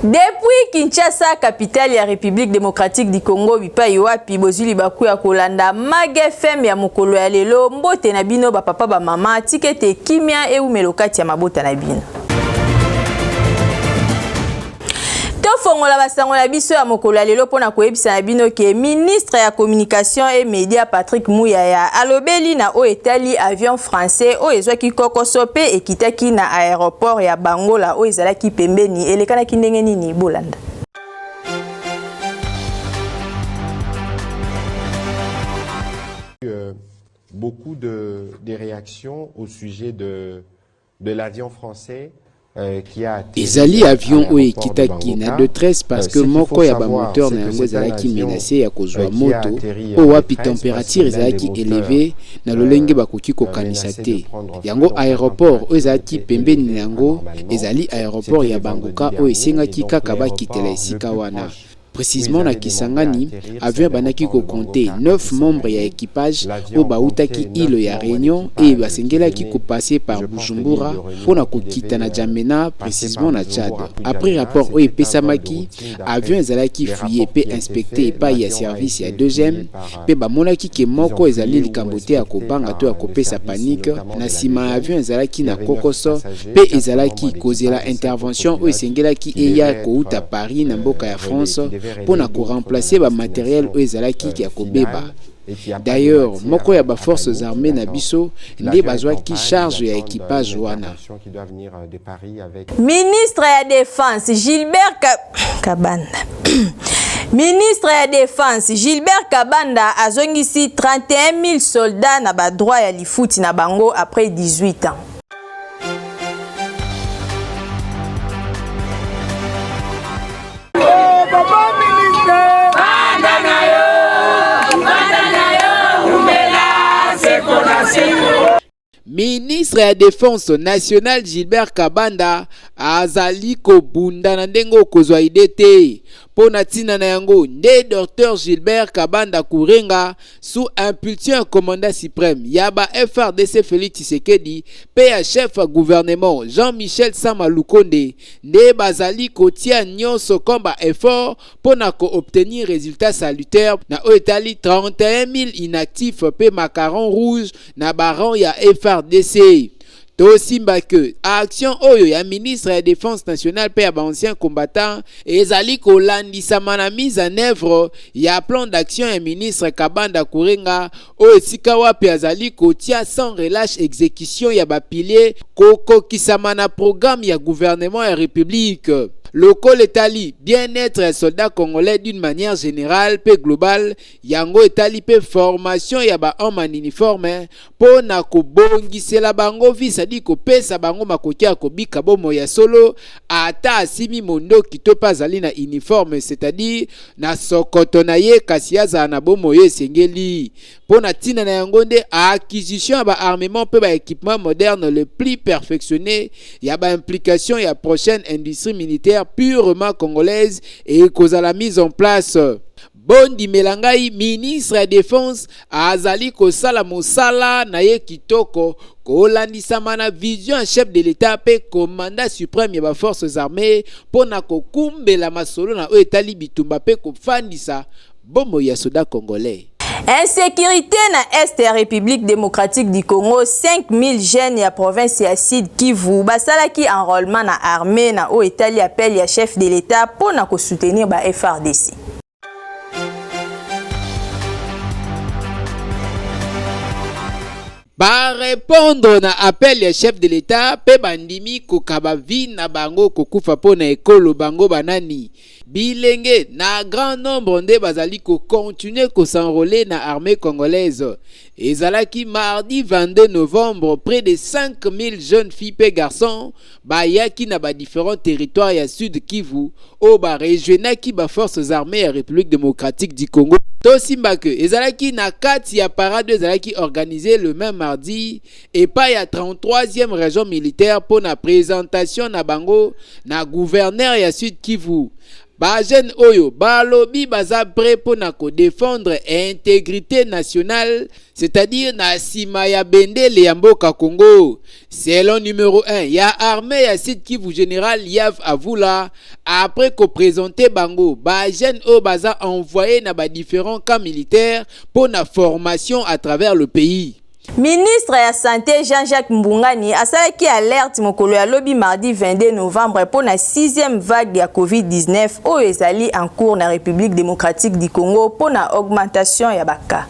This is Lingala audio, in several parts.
Depuis Kinshasa, capitale ya République démocratique du Congo, bipai wapi bozwi libaku ya kolanda Mag FM ya mokolo ya lelo. Mbote na bino ba papa ba mama, tika ete kimia ewumelo kati ya mabota na bino. Tofongola basango na biso ya mokolo ya lelo mpona koyebisa na bino ke ministre ya communication et media Patrick Muyaya alobeli na oyo etali avion français oyo ezwaki kokoso mpe ekitaki na aéroport ya Bangola oyo ezalaki pembeni. Elekanaki ndenge nini? Bolanda. Beaucoup de réactions au sujet de l'avion français Ezali avion oyo ekitaki na detresse parce que moko ya ba moteurs na yango ezalaki menace ya kozua moto oyo wapi temperature ezalaki elevee na lolenge bakoki kokanisa te. Yango aeroport oyo ezalaki pembeni na yango ezali aeroport ya Bangoka oyo esengaki kaka bakitela esika wana. Precisement na Kisangani, avion ebandaki ko compter 9 membres ya equipage oyo bawutaki ile ya Reunion et basengelaki ko passer par Bujumbura mpo na kokita na Djamena, precisement na Tchad. Après rapport oyo epesamaki, avion ezalaki fouiller mpe inspecter epayi ya service ya 2ème mpe bamonaki que moko ezali likambo te ya kobanga to ya kopesa panique. Na sima avion ezalaki na kokoso mpe ezalaki kozela intervention oyo esengelaki eya kowuta Paris na mboka ya France mpo na ko remplacer ba materiels oyo ezalaki ya kobeba. D'ailleurs, moko ya ba forces armees na biso nde bazwaki charge ya equipage wana. Ministre ya Defense Gilbert Kabanda Ministre ya Defense Gilbert Kabanda azongisi 31 000 soldats na ba droits ya lifuti na bango après 18 ans. Ministre ya Defense nationale Gilbert Kabanda azali kobunda na ndenge okozwa idee te. Mpo na ntina na yango nde Docteur Gilbert Kabanda Kurenga sous impulsion ya commandant supreme ya ba FARDC Felix Tshisekedi mpe ya chef ya gouvernement Jean-Michel Sama Lukonde nde bazali kotia nyonso comme ba effort mpo na ko obtenir resultat salutaire na oyo etali 31 000 inactifs mpe macaron rouge na ba rangs ya FARDC. Tosimba que action oyo ya ministre ya Defense nationale mpe ya ba anciens combattants ezali kolandisama na mise en œuvre ya plan d'action ya ministre Kabanda Kurenga oyo esika wapi azali kotia sans relâche execution ya ba piliers kokokisama na programme ya gouvernement ya Republique. Lokola etali bien-etre ya soldat congolais d'une manière generale mpe globale, yango etali mpe formation ya ba hommes en uniforme mpo na kobongisela bango vie, c'est-à-dire kopesa bango makoki ya kobika bomoi ya solo ata asimi mondoki to mpe azali na uniforme, c'est-à-dire na sokoto na ye, kasi azala na bomoi oyo esengeli. Mpo na ntina na yango nde acquisition ya ba armement mpe ba equipement moderne le plus perfectionné ya ba implication ya prochaine industrie militaire purement congolaise ekozala mise en place. Bondimela ngai, ministre ya Defense azali kosala mosala na ye kitoko kolandisama na vision ya chef de l'Etat mpe commandant supreme ya ba forces armees mpo na kokumbela masolo na oyo etali bitumba mpe kofandisa bomoi ya soda congolais. Insecurite na Est ya Republique democratique du Congo, 5000 jeunes ya province ya Sud Kivu basalaki enrolement na armee na oyo etali appel ya chef de l'Etat mpo na ko soutenir ba FARDC. Ba repondre na appel ya chef de l'Etat mpe bandimi kokaba vie na bango kokufa mpo na ekolo bango banani? Bilenge na grand nombre nde bazali ko continuer ko s'enroler na armee congolaise. Ezalaki mardi 22 novembre, près de 5000 jeunes filles mpe garçons bayaki na ba differents territoires ya Sud Kivu oyo ba rejoignaki ba forces armees ya Republique democratique du Congo. Tosimba que ezalaki na kati ya parade oyo ezalaki organiser le meme mardi epai ya 33e region militaire mpo na presentation na bango na gouverneur ya Sud Kivu. Ba jeunes oyo balobi baza prêt pona ko defendre integrite nationale, c'est-à-dire na sima ya bendele ya mboka Congo. Selon numero 1 ya armee ya Sud Kivu General Yav Avula, après ko presenter bango ba jeunes oyo baza envoyer na ba differents camps militaires pona formation à travers le pays. Ministre ya Sante Jean-Jacques Mbungani asalaki alerte mokolo ya lobi mardi 22 novembre mpo na sixième vague ya Covid-19 oyo ezali en cours na République démocratique du Congo mpo na augmentation ya ba cas.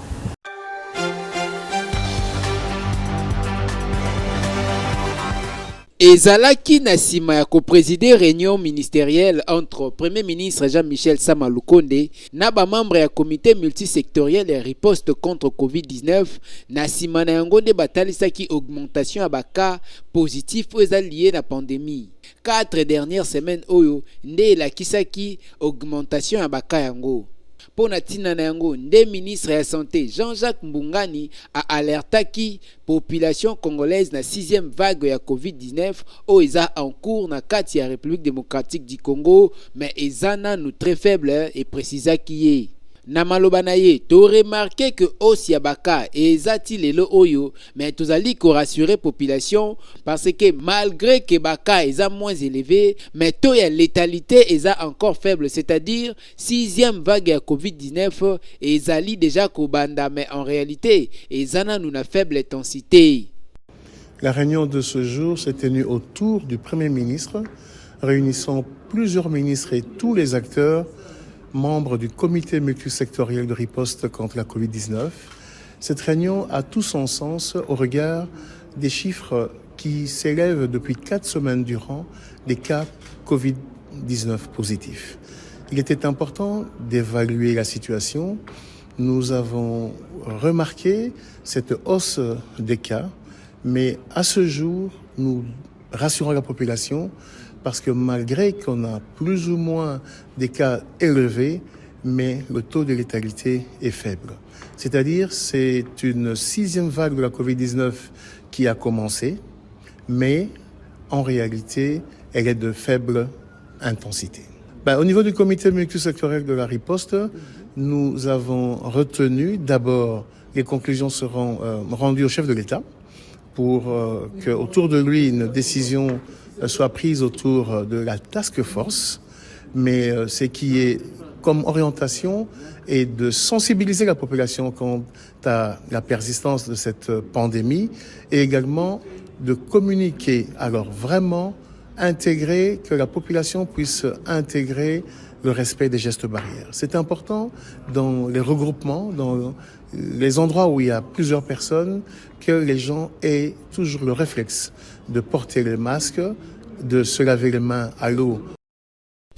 Ezalaki na sima ya ko presider reunion ministerielle entre Premier ministre Jean-Michel Sama Lukonde na ba membres ya comite multisectoriel ya riposte contre Covid-19, na sima na yango nde batalisaki augmentation ya ba cas positifs oyo eza lie na pandemie. Quatre dernières semaines oyo nde elakisaki augmentation ya ba cas yango. Mpo na ntina na yango nde ministre ya Sante Jean-Jacques Mbungani a alertaki population congolaise na sixième vague ya Covid-19 oyo eza en cours na kati ya Republique democratique du Congo, mais eza nanu très faible, e precisaki ye. Na maloba na ye, to remarquer que hausse ya ba cas eza ti lelo oyo, mais tozali ko rassurer population parce que malgre que ba cas eza moins eleve, mais taux ya letalité eza encore faible, c'est-à-dire Sixième vague ya Covid 19 ezali dejà kobanda mais en realite eza nanu na faible intensite. La réunion de ce jour s'est tenue autour du Premier ministre, réunissant plusieurs ministres et tous les acteurs membres du comité multisectoriel de riposte contre la Covid-19. Cette réunion a tout son sens au regard des chiffres qui s'élèvent depuis quatre semaines durant des cas Covid-19 positifs. Il était important d'évaluer la situation. Nous avons remarqué cette hausse des cas, mais à ce jour, nous rassurons la population parce que malgré qu'on a plus ou moins des cas élevés, mais le taux de létalité est faible. C'est-à-dire, c'est une sixième vague de la Covid-19 qui a commencé, mais en réalité, elle est de faible intensité. Ben, au niveau du comité multisectoriel de la riposte, nous avons retenu d'abord les conclusions seront euh, rendues au chef de l'État pour euh, que autour de lui une décision euh, soit prise autour de la task force. Mais euh, ce qui est comme orientation est de sensibiliser la population quant à la persistance de cette pandémie et également de communiquer alors vraiment intégrer, que la population puisse intégrer le respect des gestes barrières. C'est important dans les regroupements, dans les endroits où il y a plusieurs personnes, que les gens aient toujours le réflexe de porter le masque, de se laver les mains à l'eau.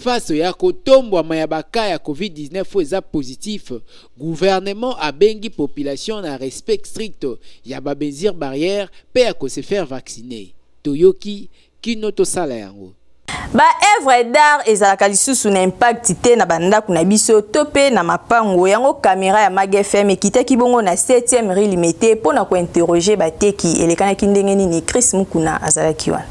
Face ya kotombwama ya ba cas ya Covid-19 oyo eza positif, gouvernement abengi population na respect strict ya ba mesures barrières pe ya ko se faire vacciner. Toyoki kino tosala yango. Ba œuvres d'art ezalaka lisusu na impact te na ba ndako na biso to pe na mapango yango camera ya Mag FM ekitaki bongo na 7e rue Limete mpo na ko interroger bateki elekanaki ndenge nini Chris Mukuna azalaki wana.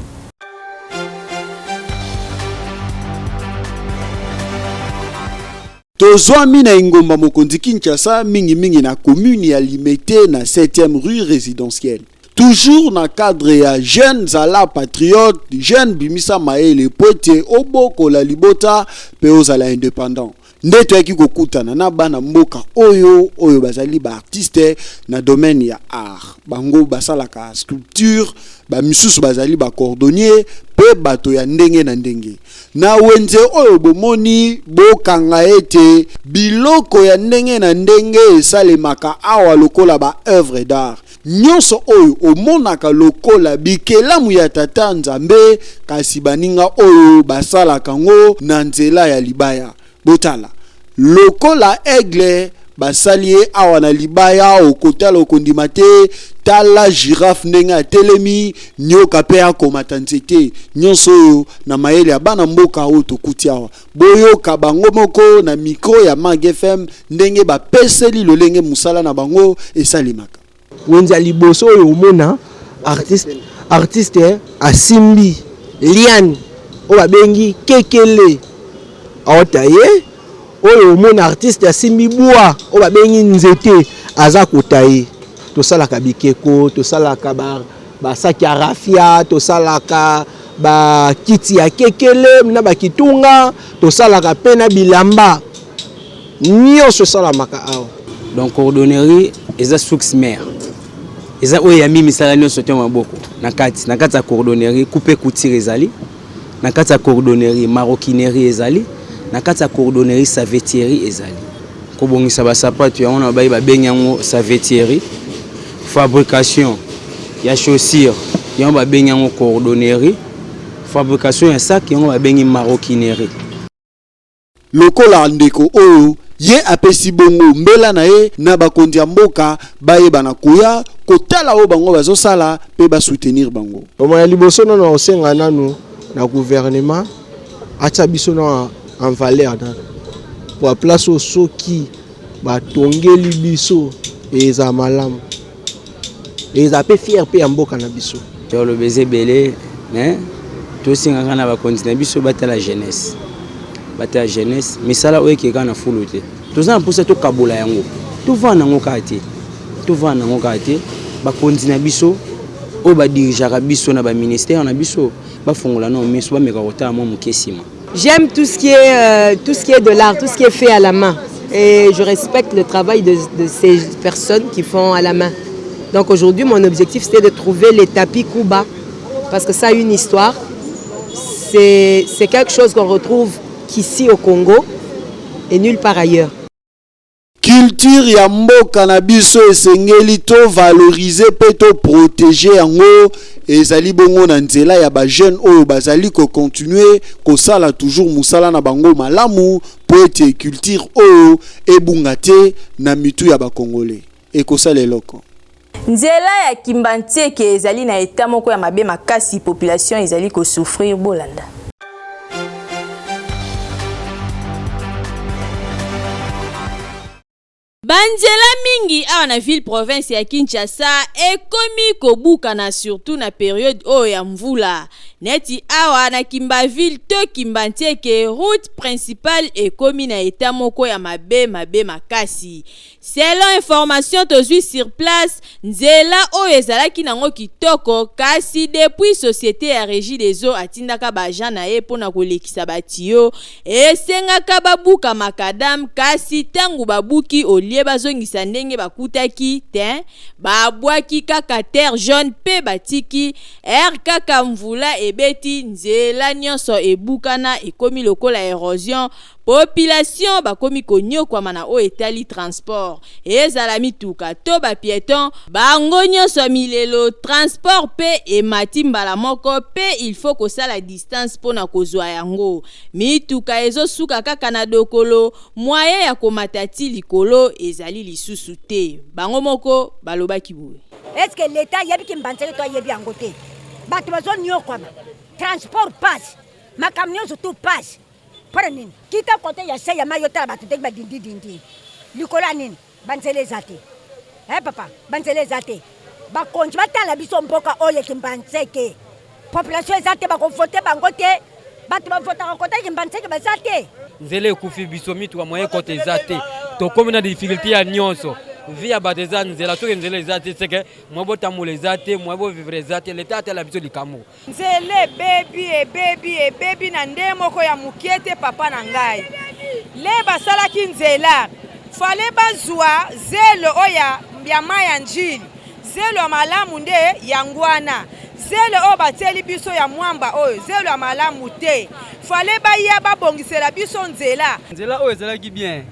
Tozwami na engumba mokonzi Kinshasa, mingi mingi na commune ya Limete na 7e rue residentielle. Toujours na cadre ya jeune zala patriote, jeune bimisa mayele po ete obokola libota pe ozala independant. Nde toyaki kokutana na bana mboka oyo oyo bazali ba artistes na domaine ya art. Bango basalaka sculpture, ba misusu bazali ba cordonniers pe bato ya ndenge na ndenge. Na wenze oyo bomoni, bokanga ete biloko ya ndenge na ndenge esalemaka awa lokola ba oeuvres d'art. Nyonso oyo omonaka lokola bikelamu ya Tata Nzambe, kasi baninga oyo basalaka ngo na nzela ya libaya. Botala, lokola aigle basali ye awa na libaya, okotala okondima te. Tala girafe ndenge atelemi, nyoka pe akomata nzete. Nyonso oyo na mayele ya bana mboka oyo tokuti awa. Boyoka bango moko na micro ya Mag FM ndenge bapeseli lolenge mosala na bango esalemaka. Wenze ya liboso oyo omona artiste artiste asimbi liane oyo babengi kekele. Aota ye oyo omona artiste asimbi bwa oyo babengi nzete aza kotaye. Tosalaka bikeko, tosalaka basaki ya rafia, tosalaka bakiti ya kekele na bakitunga, tosalaka mpe na bilamba nyonso esalamaka awa. Donc cordonnerie eza source mère, eza oyo ya misala nyonso te maboko na kati. Na kati ya cordonnerie, coupe couture ezali na kati ya cordonnerie, maroquinerie ezali na kati ya cordonnerie, savetieri ezali kobongisa basapato yango na bayi babengi yango savetieri, fabrication ya chaussure yango babengi yango cordonnerie, fabrication ya sac yango babengi maroquinerie. Lokola ndeko oyo ye apesi bongo mbela na ye na bakonzi ya mboka bayeba na koya kotala oyo bango bazosala mpe basoutenir bango. Omo ya liboso nano osenga nanu na gouvernement atia biso na en valeur nanu po place oyo soki batongeli biso eza malamu, eza mpe fier mpe ya mboka na biso. Toloba eza ebele, mais tosengaka na bakonzi na biso batala jeunesse, batala jeunesse. Misala oyo ekeka na fulu te, toza na mposa tokabola yango, tovanda yango kaka te, tovanda yango kaka te. Bakonzi na biso oyo badirigeaka biso na baministère na biso bafongola nao miso, bameka kotala mwa moke nsima. J'aime tout ce qui est de l'art, tout ce qui est fait à la main. Et je respecte le travail de ces personnes qui font à la main. Donc aujourd'hui, mon objectif, c'était de trouver les tapis Kuba, parce que ça a une histoire. C'est quelque chose qu'on retrouve qu'ici au Congo et nulle part ailleurs. Culture ya mboka na biso esengeli to valoriser mpe to protéger yango. Ezali bongo na nzela ya bajeune oyo bazali kocontinuer kosala toujours mosala na bango malamu mpo ete culture oyo ebunga te na mitu ya bakongole ekosala eloko. Nzela ya Kimbanseke ezali na état moko ya mabe makasi, population ezali kosouffrir. Bolanda. Banzela mingi awa na ville province ya Kinshasa ekomi kobukana, surtout na période oyo ya mvula. Neti awa na Kimbaville to Kimbanseke, route principale ekomi na état moko ya mabe mabe makasi. Selon information tozwi sur place, nzela oyo ezalaki nango kitoko, kasi depuis société ya Régie des eaux atindaka baagent na ye mpona kolekisa batuyau, esengaka babuka macadam. Kasi ntango babuki, au lieu bazongisa ndenge bakutaki te, babwaki kaka terre jaune mpe batiki aire. Kaka mvula ebeti, nzela nyonso ebukana, ekomi lokola érosion. Population bakomi konyokwama na oyo etali transport, ezala mituka to bapiéton, bango nyonso milelo. Transport mpe emati mbala moko mpe il faut kosala distance mpona kozwa yango. Mituka ezosuka kaka na dokolo, moyen ya komata ti likolo ezali lisusu te. Bango moko balobaki boye. Est-ce l'état ayebi Kimbanseke to ayebi yango te? Bato bazonyokwama, transport passe, makambo nyonso tout passe. Mpona nini? Kita kote ya se ya mai, otala bato ndenge badindidindi likolo ya nini? Banzela eza te. E papa, banzela eza te. Bakonzi batala biso mboka oyo Kimbanseke, population eza te, bakovote bango te. Bato bavotaka kota Kimbanseke baza te. Nzela ekufi biso, mituka moyen kota eza te, tokómi na difficulté ya nyonso. Vie ya bato eza nzela. Soki nzela eza te, seke moyen botambola eza te, moyen bovivre eza te. Leta atala biso likambo. Nzela ebebi, ebebi, ebebi na nde moko ya mokie te. Papa na ngai, le basalaki nzela, fallait bazwa zelo oyo ya mai ya Njili, zelo ya malamu nde yango wana. Zelo oyo batieli biso ya mwamba oyo, zelo ya malamu te. Fallait baya babongisela biso nzela. Nzela oyo ezalaki bien,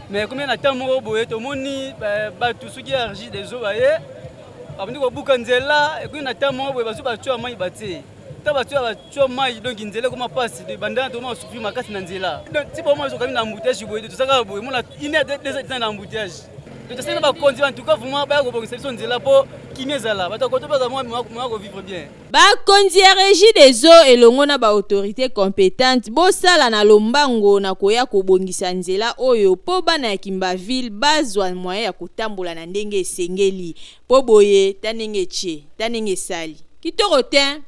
mais ekomi na ntango moko boye, tomoni bato soki ya Régie des eaux baye, babandi kobuka nzela. Ekomi na ntango moko boye, bazwi batuyau ya mai, batie ta batuyau, batuyau mai, donc nzela ekoma mpasi. Bandana tokoma souffrir makasi na nzela. Donc ti boma tokami na embouteillage boye, tozalaka boye mona une heure, 2 heures na embouteillage. Donc tosengi na bakonzi, en tout cas vraiment, baya kobongisa biso nzela mpo kimia ezala, bato ya koto baza mwa kovivre bien. Bakonzi ya Régie des eaux elongo na baautorité compétente, bosala na lombango na koya kobongisa nzela oyo mpo bana ya Kimbaville bazwa moyen ya kotambola na ndenge esengeli, mpo boye ta ndenge etie ta ndenge esali kitoko te.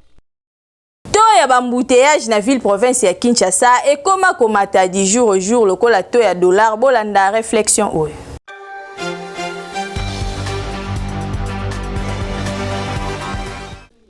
Taux ya ba embouteillages na ville province ya Kinshasa ekoma komata du jour au jour lokola taux ya dollar. Bolanda reflexion oyo.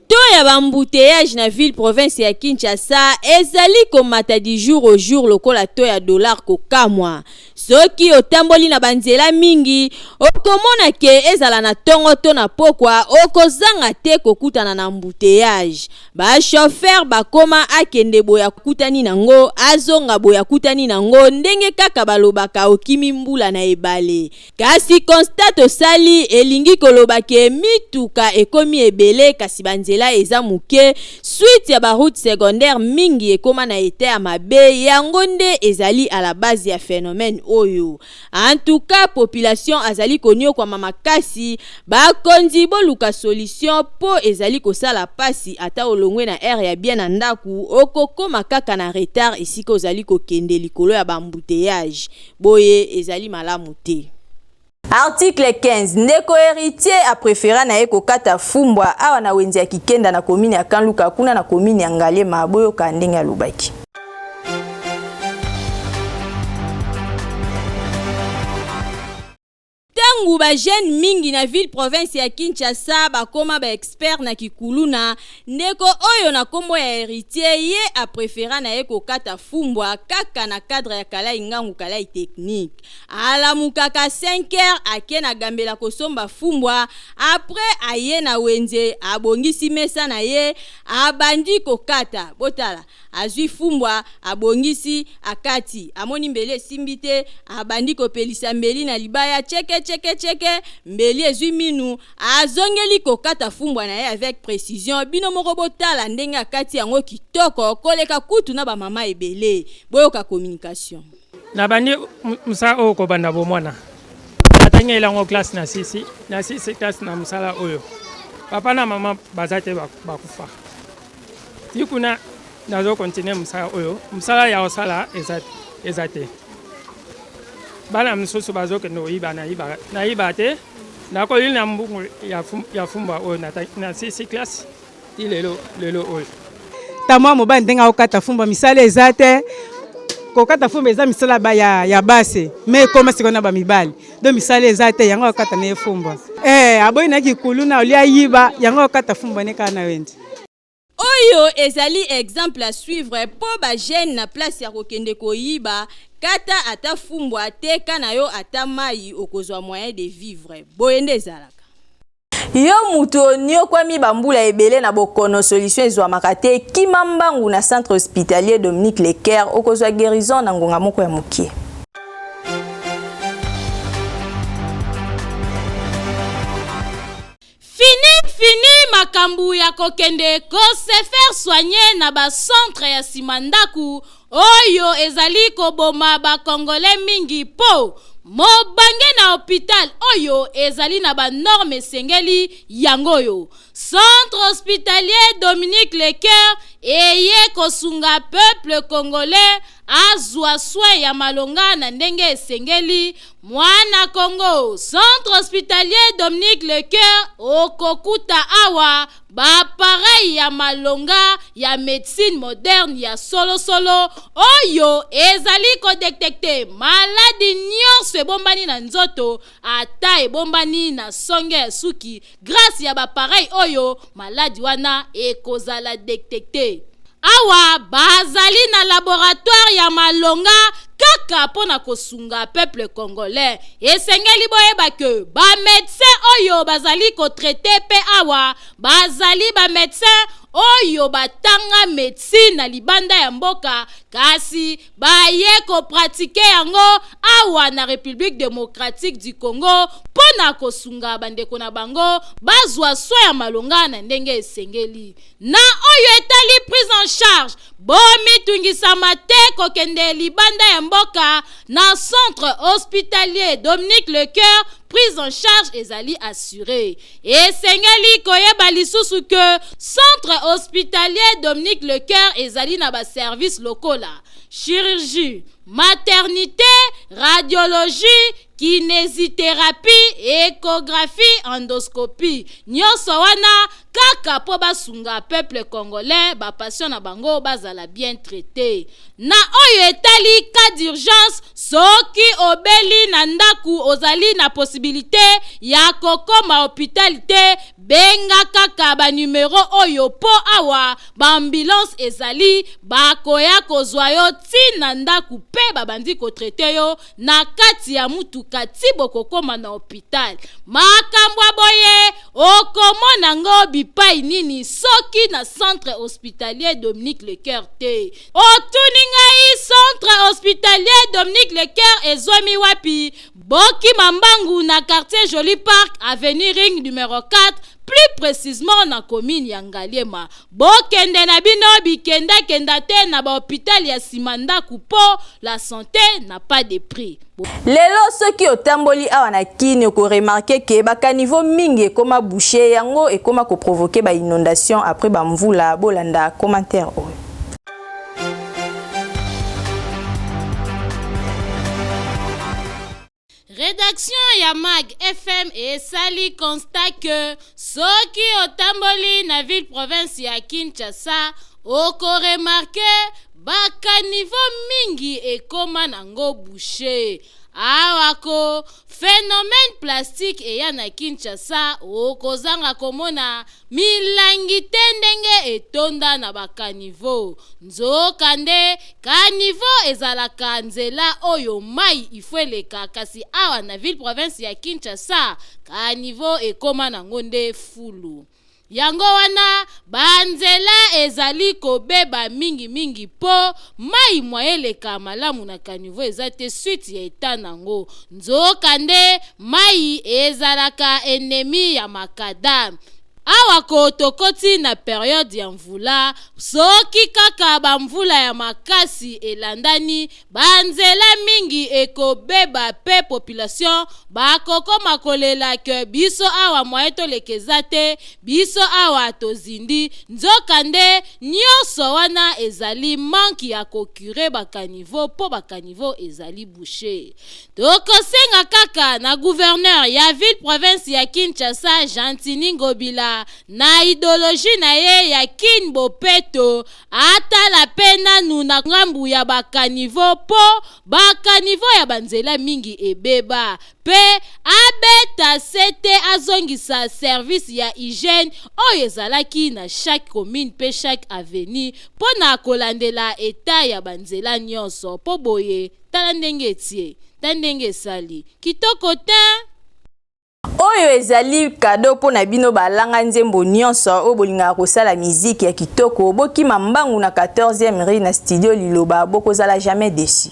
Taux ya ba embouteillages na ville province ya Kinshasa ezali komata du jour au jour lokola taux ya dollar. Kokamwa, soki otamboli na banzela mingi, okomona ke ezala na ntongo to na pokwa, okozanga te kokutana na embouteillage. Bachauffeur bakoma akende boye akutani nango, azonga boye akutani nango, ndenge kaka balobaka okimi mbula na ebale. Kasi constat tosali elingi koloba ke mituka ekomi ebele kasi banzela eza moke. Suite ya baroute secondaire mingi ekóma na état ya mabe, yango nde ezali à la base ya phénomène oyo. En tout cas, population azali koniokwama makasi. Bakonzi, boluka solution mpo ezali kosala pasi. Ata olongwe na heure ya bien na ndako, okokóma kaka na retard esika ozali kokende likolo ya baembouteillage. Boye ezali malamu te. Article 15. Ndeko Héritier apréféra na ye kokata fumbwa awa na wenze ya Kikenda na komine ya Kanluka, kuna na komine ya Ngaliema. Boyoka ndenge alobaki. Ntango bajeune mingi na ville province ya Kinshasa bakóma baexpert na kikuluna, ndeko oyo na nkombo ya Héritier, ye apréféra na ye kokata fumbwa kaka na cadre ya Kalai Ngangu Kalai Technique. Alamukaka 5 heures, ake na Gambela kosomba fumbwa. Après, aye na wenze, abongisi mesa na ye, abandi kokata. Botala, azwi fumbwa, abongisi, akati, amoni mbeli esimbi te, abandi kopelisa mbeli na libaya, cheke cheke cheke, mbeli ezwi minu, azongeli kokata fumbwa na ye avec précision. Bino moko botala ndenge akati yango kitoko koleka kutu na bamama ebele. Boyoka communication. Nabandi mosala oyo kobanda bomwana. Natangi elango classe na sisi na sisi classe na mosala oyo. Papa na mama baza te, bakufa. Ti kuna nazokontinue mosala oyo. Mosala ya kosala eza te. Bana mosusu bazokende koyiba, nayiba te. Nakoli na mbungu ya fumbwa oyo na sisi classe ti lelo lelo oyo. Tamwa mobali ndenge akokata fumbwa, misala eza te. Kokata fumbwa eza misala ya basi, me ekoma sikoyo na bamibali. Donc misala eza te, yango akokata na ye fumbwa. Aboyi nayaki kuluna olia yiba, yango akokata fumbwa ne kaka na wenze. Oyo ezali exemple à suivre mpo bajeune, na place ya kokende koyiba, kata ata fumbwa, teka na yo ata mai, okozwa moyen de vivre. Boye nde ezalaka. Yo mutu oniokwami bambula ebele na bokono, solution ezwamaka te, kima mbangu na centre hospitalier Dominique Lecaire, okozwa guérison na ngonga moko ya mokie. Fini, fini makambo ya kokende kose faire soigner na bacentre ya nsima ndako oyo ezali koboma bakongole mingi, mpo mobange na hôpital oyo ezali na banorme esengeli. Yango oyo centre hospitalier Dominique Lecoeur eye kosunga peuple congolais azwa soin ya malonga na ndenge esengeli. Mwana Congo, centre hospitalier Dominique Lecoeur, okokuta awa baappareil ya malonga ya médecine moderne ya solosolo oyo ezali kodétecter maladi nyonso ebombani na nzoto, ata ebombani na songe ya suki. Grâce ya baappareil oyo, maladi wana ekozala détecté. Awa bazali na laboratoire ya malonga kaka mpo na kosunga peuple congolais. Esengeli boyeba ke bamédecin oyo bazali kotraiter mpe awa bazali bamédecin oyo batanga médecine na libanda ya mboka, kasi baye kopratiquer yango awa na République démocratique du Congo mpo na kosunga bandeko na bango bazwa soin ya malonga na ndenge esengeli. Na oyo etali prise en charge, bomitungisama te kokende libanda ya mboka. Na centre hospitalier Dominique Lecoeur, prise en charge ezali assuré. Esengeli koyeba lisusu ke centre hospitalier Dominique Lecoeur ezali na baservice lokola chirurgie. maternité, radiologie, kinésithérapie, échographie, endoscopie. Nyonso wana kaka mpo basunga peuple congolais, ba patients na bango bazala bien traité. Na oyo etali cas d'urgence, soki obeli na ndaku ozali na possibilité ya kokoma hôpital te, benga kaka ba numero oyo mpo awa ba ambulance ezali, bakoya kozwa yo ti na ndaku mpe babandi kotraite yo na kati ya mutuka ti bokokoma na hôpital. Makambo ya boye okomona ngo bipai nini soki na centre hospitalier Dominique Lecoeur te? Otuni ngai centre hospitalier Dominique Lecoeur ezwami wapi? Bokima mbangu na quartier Joli Parc, avenue Ring numéro 4, plus précisément na commune ya Ngaliema. Bokende na bino bikendakenda te na bahôpital ya nsima ndako mpo la santé n'a pas de prix. Lelo soki otamboli awa na Kini, okoremarquer ke bacaniveaux mingi ekóma bouché, yango ekóma koprovoquer bainondation après bamvula. Bolanda commentaire oyo. Rédaction ya Mag FM esali constat ke soki otamboli na ville province ya Kinshasa, okoremarquer bacaniveaux mingi ekóma nango bouché. Awa ko phénomène plastique eya na Kinshasa, okozanga komona milangi te ndenge etonda na bacaniveaux. Nzokande caniveau ezalaka nzela oyo mai ifo eleka, kasi awa na ville province ya Kinshasa caniveau ekóma nango nde fulu. Yango wana banzela ezali kobeba mingimingi mpo mai mwa eleka malamu na caniveau eza te, suite ya eta nango. Nzokande mai ezalaka ennemi ya macadam. Awa ko tokoti na période ya mvula, soki kaka bamvula ya makasi elandani, banzela mingi ekobeba mpe population bakokoma kolela ke biso awa moyen toleka eza te, biso awa tozindi. Nzokande nyonso wana ezali manque ya kocurer bacaniveaux mpo bacaniveaux ezali bouché. Tokosenga kaka na gouverneur ya ville province ya Kinshasa, Gentiny Ngobila, na idéologie na ye ya Kin bopeto, atala mpe nanu na ngambu ya bacaniveaux mpo bacaniveaux ya banzela mingi ebeba, mpe abeta sete azongisa service ya hygiène oyo ezalaki na chaque commune mpe chaque avenue mpo na kolandela état ya banzela nyonso, mpo boye tala ndenge etie, ta ndenge esali kitoko te. Oyo ezali cadeau mpo na bino balanga nzembo nyonso oyo bolingaka kosala miziki ya kitoko. Bokima mbangu na 14e rue na studio Liloba, bokozala jamais déçu.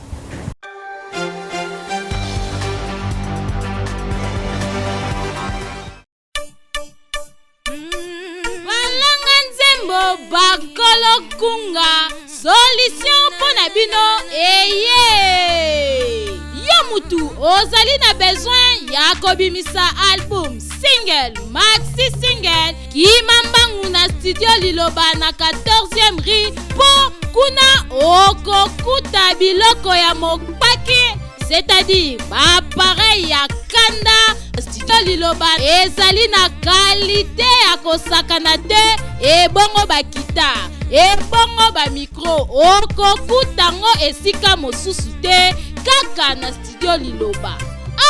Balanga nzembo, bakolo kunga, solution mpo na bino eye. Yo mutu ozali na besoin ya kobimisa album, single, maxi single, kima mbangu na studio Liloba na 14e rue mpo kuna okokuta biloko ya mopaki, c'est-à-dire baappareil ya kanda. Studio Liloba ezali na qualité ya kosakana te. Ebongo baguitare, ebongo bamicro, okokuta ngo esika mosusu te, kaka na studio Liloba.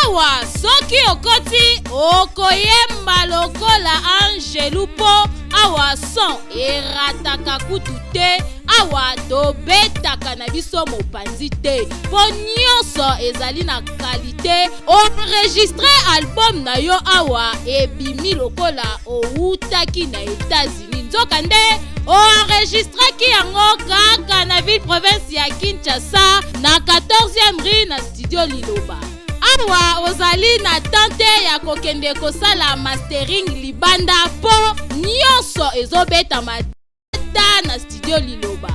Awa soki okoti, okoyemba lokola angelu mpo awa son erataka kutu te. Awa tobetaka na biso mopanzi te mpo nyonso ezali na qualité. Enregistre album na yo awa, ebimi lokola owutaki na États-Unis, nzokande oenregistraki yango kaka na ville province ya Kinshasa na 14e rue na studio Liloba. Awa ozali na tante ya kokende kosala mastering libanda mpo nyonso ezobetama ta na studio Liloba.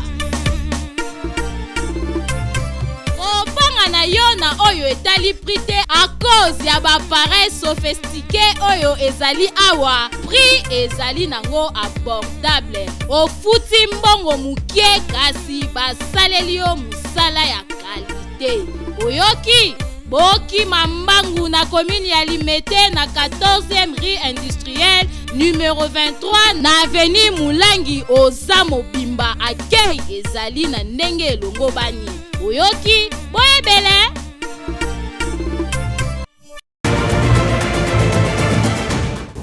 Kobanga na yo na oyo etali prix te, à cause ya baappareil sophistiqué oyo ezali awa, prix ezali nango abordable. Ofuti mbongo moke kasi basaleli yo mosala ya qualité. te. Oyoki? Bokima mbangu na commune ya Limete na 14e rue industrielle numero 23 na avenue Mulangi oza mobimba accueil ezali na ndenge elongobani. Oyoki? Boyebele!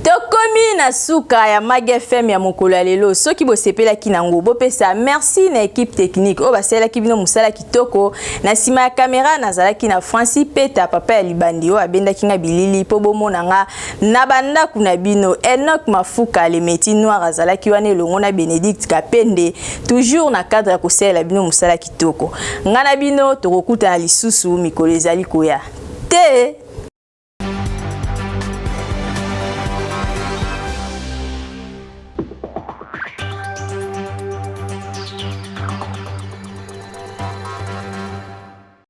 Tokomi na suka ya Mag FM ya mokolo ya lelo. Soki bosepelaki nango, bopesa merci na equipe technique oyo basalelaki bino mosala kitoko. Na nsima ya kamera nazalaki na Francis Peta, papa ya libandi oyo abendaki nga bilili mpo bomona nga na bandako na bino. Enoch Mafuka le métis noir azalaki wana elongo na Benedict Kapende, toujours na cadre ya kosalela bino mosala kitoko. Nga na bino tokokutana lisusu mikolo ezali koya. Te!